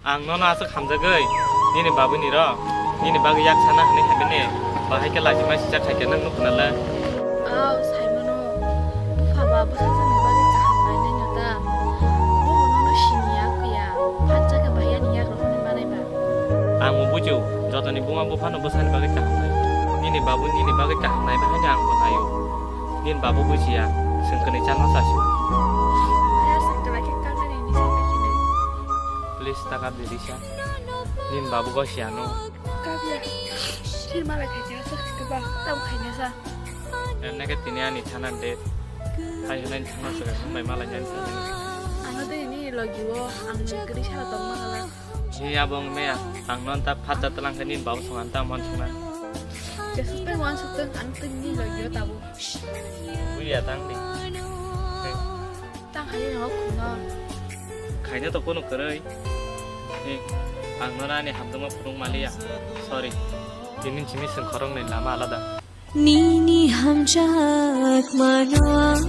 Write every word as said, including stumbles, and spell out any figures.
Ang nono aswk hamjagwi, nini babuni rok, nini bagwi yak sana hwnwi hai bini, bahai khe lachi ma sijak hai khe nwng nuk khna le. Aw, saimano, bupha ba bwsajwkni bagwi kaham nainai no ta? Bobo nono siniya, kuya, phatsa khe bahai ani yak rok hwnwi manai ba. Ang bo bujio, jotoni buma buphano bwsani bagwi kaham nai. Nini babu nini bagwi kaham nai bahai no ang bo naio. Nini babu bujiya, swng kwnwi chano chasu. Haya swng kwlai khe kang nani ni sai khe nai. Please, ta kap di, Risa. Nini babu gosiya no. Kap ya. Sir malai khaikhe aswk khe ba tam khaina sa. Emne khe tini ani thana date. Hai hwnai thana swkang hambai malai nani sa. Ano de ni logi o ang ni kwrwi sara tong ma hala. Ni abo wng maya, ang non ta phatsa tlang khe nini babu song ang ta mon song na. Jesuk tei uansuk tei ang tei ni logi o tabuk. Buya tang di. Tang hai no khum no. Khaina to kono kwrwi. Ni, ang no ani hamjakma phunuk maliya. Sorry. Tini simi swng khoroknwi lama alada. Nini hamjakmano ang